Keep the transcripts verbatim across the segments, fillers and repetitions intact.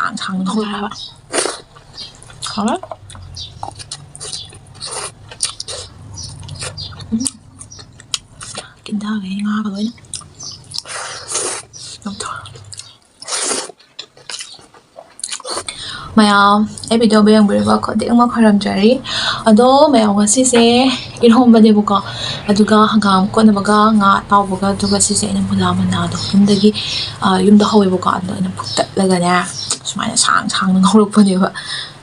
ꯁꯥꯡ ꯁꯥꯡꯅ ꯍꯧꯔꯦ ꯍꯥꯏꯕ꯫ ꯍꯥꯎꯔꯦ꯫ ꯎꯝ꯫ ꯀꯤꯟꯊꯈ꯭ꯔꯦ ꯉꯥꯒ ꯂꯣꯏꯅ꯫ ꯂꯧꯊꯣꯛ꯫ ꯃꯌꯥꯝ, ꯑꯩ video ꯌꯦꯡꯕꯤꯔꯤꯕ ꯈꯨꯗꯤꯡꯃꯛ ꯈꯣꯏꯔꯝꯖꯔꯤ꯫ ꯑꯗꯣ ꯃꯌꯥꯝ, ꯉꯁꯤꯁꯦ ꯏꯔꯣꯝꯕꯅꯦꯕꯀꯣ, ꯑꯗꯨꯒ ꯍꯪꯒꯥꯝ ꯀꯣꯠꯅꯕꯒ ꯉꯥ ꯑꯇꯥꯎꯕꯒ, ꯑꯗꯨꯒ ꯁꯤꯁꯦ ꯑꯩꯅ ꯃꯨꯂꯥ ꯃꯅꯥꯗꯣ ꯌꯨꯝꯗꯒꯤ, ꯑ, ꯌꯨꯝꯗ ꯍꯧꯋꯦꯕꯀꯣ, ꯑꯗꯣ ꯑꯩꯅ ꯐꯨꯛꯇꯠꯂꯒꯅꯦ ꯁꯨꯃꯥꯏꯅ ꯁꯥꯡ ꯁꯥꯡꯅ ꯉꯧꯔꯛꯄꯅꯦꯕ꯫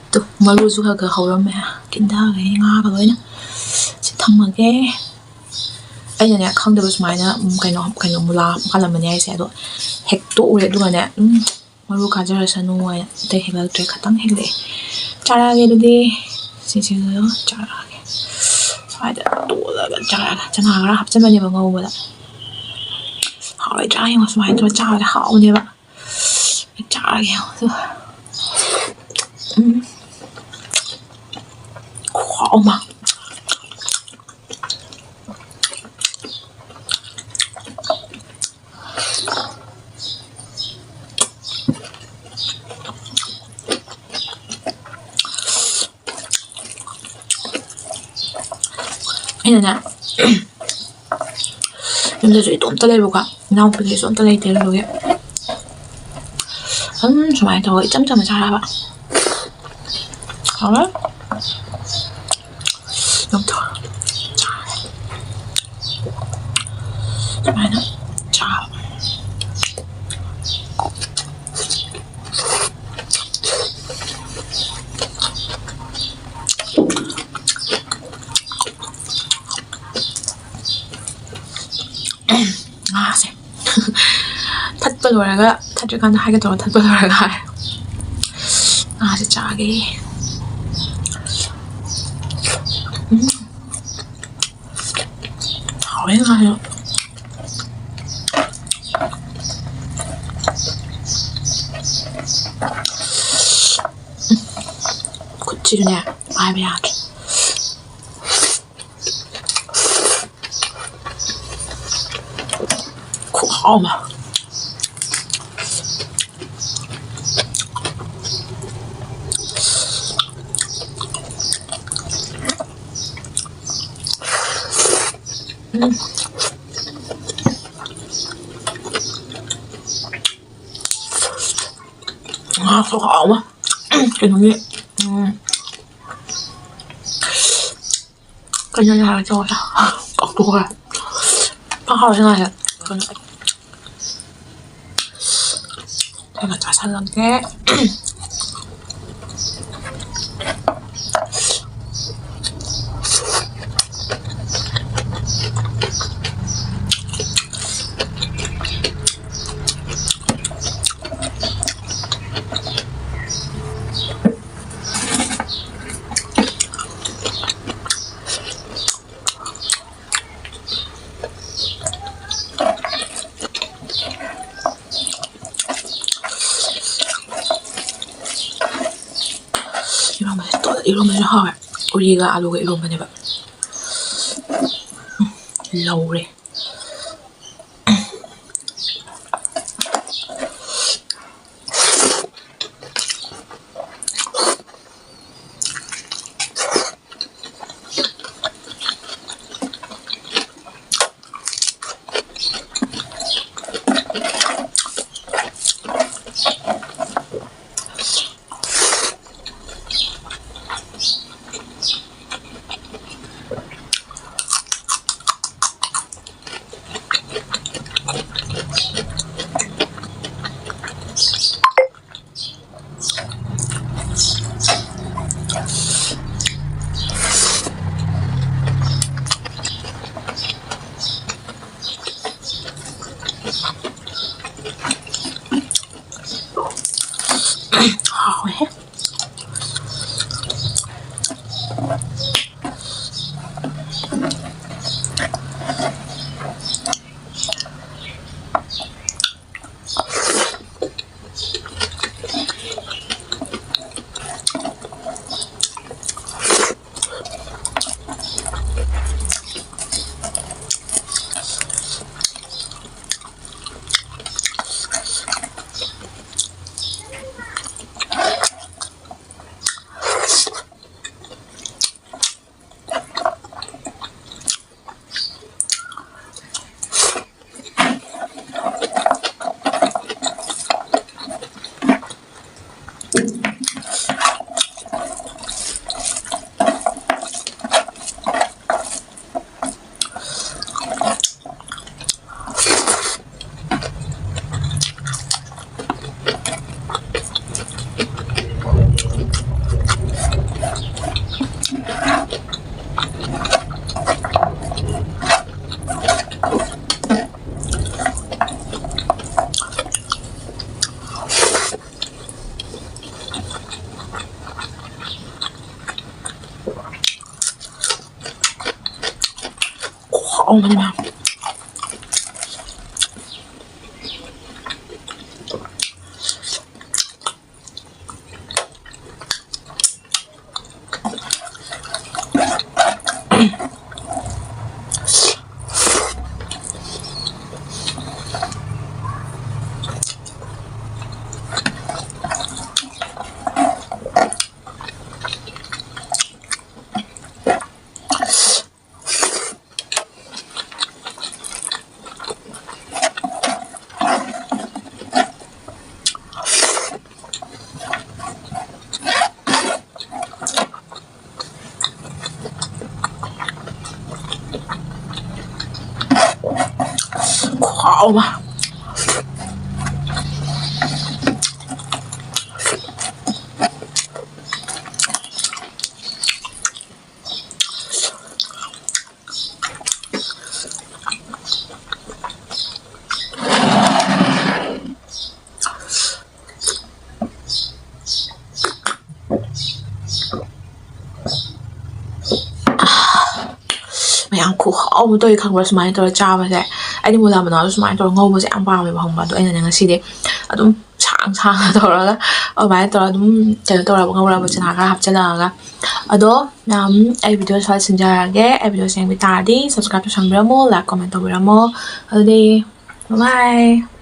ꯑꯗꯣ ꯃꯔꯨꯁꯨ ꯈꯔ ꯈꯔ ꯍꯧꯔꯝꯃꯦ, ꯀꯤꯟꯊꯈ꯭ꯔꯦ ꯉꯥꯒ ꯂꯣꯏꯅ꯫ ꯁꯤ ꯊꯝꯃꯒꯦ꯫ ꯑꯩꯅꯅꯦ ꯈꯪꯗꯕ ꯁꯨꯃꯥꯏꯅ, ꯎꯝ, ꯀꯩꯅꯣ, ꯀꯩꯅꯣ ꯃꯨꯂꯥ ꯄꯥꯜꯂꯝꯕꯅꯦ ꯍꯥꯏꯁꯦ, ꯑꯗꯣ ꯍꯦꯛꯇꯣꯛꯎꯔꯦ, ꯑꯗꯨꯒꯅꯦ, ꯎꯝ, ꯃꯔꯨ ꯀꯥꯖꯔꯁꯅꯨ ꯍꯥꯏꯅ ꯑꯇꯩ ꯍꯦꯛꯂꯛꯇ꯭ꯔꯦ, ꯈꯇꯪ ꯍꯦꯛꯂꯛꯑꯦ꯫ ꯆꯥꯔꯛꯑꯒꯦ ꯑꯗꯨꯗꯤ꯫ ꯁꯤꯁꯤꯒ ꯆꯥꯔꯛꯑꯒꯦ꯫ ꯁ꯭ꯋꯥꯏꯗ ꯇꯣꯠꯂꯒ ꯆꯥꯔꯛꯑꯒꯦ꯫ ꯆꯅꯥ ꯈꯔ ꯍꯥꯞꯆꯤꯟꯕꯅꯦꯕ ꯉꯧꯕꯗ꯫ ꯍꯥꯎꯔꯣꯏꯗ꯭ꯔꯥ ꯌꯦꯡꯉꯣ, ꯁꯨꯃꯥꯏꯅ ꯇꯧꯔ ꯆꯥꯕꯗ ꯍꯥꯎꯕꯅꯦꯕ꯫ ꯆꯥꯔꯒꯦ ꯌꯦꯡꯉꯣ ꯑꯗꯨꯒ꯫ ꯎꯝ꯫ ꯈꯨꯍꯥꯎ ꯑꯃ꯫ ꯑꯩꯅꯅꯦ, ꯌꯨꯝꯗꯁꯨ ꯏꯇꯣꯝꯇ ꯂꯩꯕꯀꯣ, ꯏꯅꯥꯎꯄꯤꯈꯩꯁꯨ ꯑꯝꯇ ꯂꯩꯇꯦ, ꯑꯗꯨꯗꯨꯒꯤ ꯑꯗꯨꯝ ꯁꯨꯃꯥꯏꯅ ꯇꯧꯔꯒ ꯏꯆꯝ ꯆꯝꯅ ꯆꯥꯔꯕ꯫ ꯍꯥꯎꯔꯦ꯫ ꯂꯧꯊꯣꯛꯑꯣ꯫ ꯁꯨꯃꯥꯏꯅ ꯆꯥꯕ꯫ ꯉꯥꯁꯦ ꯊꯠꯄ ꯂꯣꯏꯔꯒ, ꯊꯠꯇ꯭ꯔꯤꯀꯥꯟꯗ ꯍꯥꯏꯒꯦ ꯇꯧꯔꯒ ꯊꯠꯄ ꯂꯣꯏꯔꯒ ꯍꯥꯏ꯫ ꯉꯥꯁꯦ ꯆꯥꯒꯦ꯫ ꯎꯝ꯫ ꯍꯥꯎꯋꯦ ꯉꯥꯁꯦ꯫ ꯎꯝ꯫ ꯈꯨꯠꯁꯤꯁꯨꯅꯦ ꯄꯥꯏꯕ ꯌꯥꯗ꯭ꯔꯦ꯫ ꯈꯨꯍꯥꯎ ꯑꯃ꯫ ꯎꯝ꯫ ꯉꯥꯁꯨ ꯍꯥꯎꯕ꯫ ꯎꯝ, ꯀꯩꯅꯣꯒꯤ, ꯎꯝ, ꯀꯩꯅꯣ ꯍꯥꯏꯒꯦ ꯇꯧꯕꯗꯣ ꯀꯥꯎꯊꯣꯛꯈ꯭ꯔꯦ꯫ ꯄꯪꯍꯥꯎ ꯍꯥꯎꯋꯦ ꯉꯥꯁꯦ꯫ ꯀꯩꯅꯣ, ꯈꯔ ꯆꯥꯁꯜꯂꯒꯦ꯫ ꯏꯔꯣꯝꯕꯁꯦ ꯇꯣꯠ-, ꯏꯔꯣꯝꯕꯁꯦ ꯍꯥꯎꯋꯦ꯫ ꯎꯔꯤꯒ ꯑꯥꯂꯨꯒ ꯏꯔꯣꯝꯕꯅꯦꯕ꯫ ꯎꯝ, ꯂꯧꯔꯦ꯫ ꯍꯥꯎꯋꯦꯍꯦ꯫ ꯍꯥꯎꯃꯟꯕ꯫ ꯈꯨꯍꯥꯎ ꯑꯃ꯫ ꯃꯌꯥꯝ ꯈꯨꯍꯥꯎ ꯑꯃ ꯇꯧꯋꯤ ꯈꯪꯕ꯭ꯔꯥ? ꯁꯨꯃꯥꯏꯅ ꯇꯧꯔ ꯆꯥꯕꯁꯦ꯫ ꯑꯩꯗꯤ ꯃꯨꯂꯥ ꯃꯅꯥꯗꯣ ꯁꯨꯃꯥꯏꯅ ꯇꯧꯔ ꯉꯧꯕꯁꯦ ꯌꯥꯝ ꯄꯥꯝꯃꯦꯕ, ꯈꯪꯕ꯭ꯔꯥ? ꯑꯗꯣ ꯑꯩꯅꯅꯦ ꯉꯁꯤꯗꯤ ꯑꯗꯨꯝ ꯁꯥꯡ ꯁꯥꯡꯅ ꯇꯧꯔꯒ ꯑꯗꯨꯃꯥꯏꯅ ꯇꯧꯔꯒ ꯑꯗꯨꯝ ꯀꯩꯅꯣ ꯇꯧꯔꯒ ꯉꯧꯔꯒ ꯆꯅꯥ ꯈꯔ ꯍꯥꯞꯆꯤꯜꯂꯛꯑꯒ꯫ ꯑꯗꯣ ꯃꯌꯥꯝ, ꯑꯩ ꯚꯤꯗꯤꯑꯣ ꯁ꯭ꯋꯥꯏꯗ ꯁꯤꯟꯖꯔꯒꯦ꯫ ꯑꯩ ꯚꯤꯗꯤꯑꯣ ꯌꯦꯡꯕ ꯇꯥꯔꯗꯤ subscribe ꯇꯧꯁꯟꯕꯤꯔꯝꯃꯣ, like, comment ꯇꯧꯕꯤꯔꯝꯃꯣ꯫ ꯑꯗꯨꯗꯤ bye bye꯫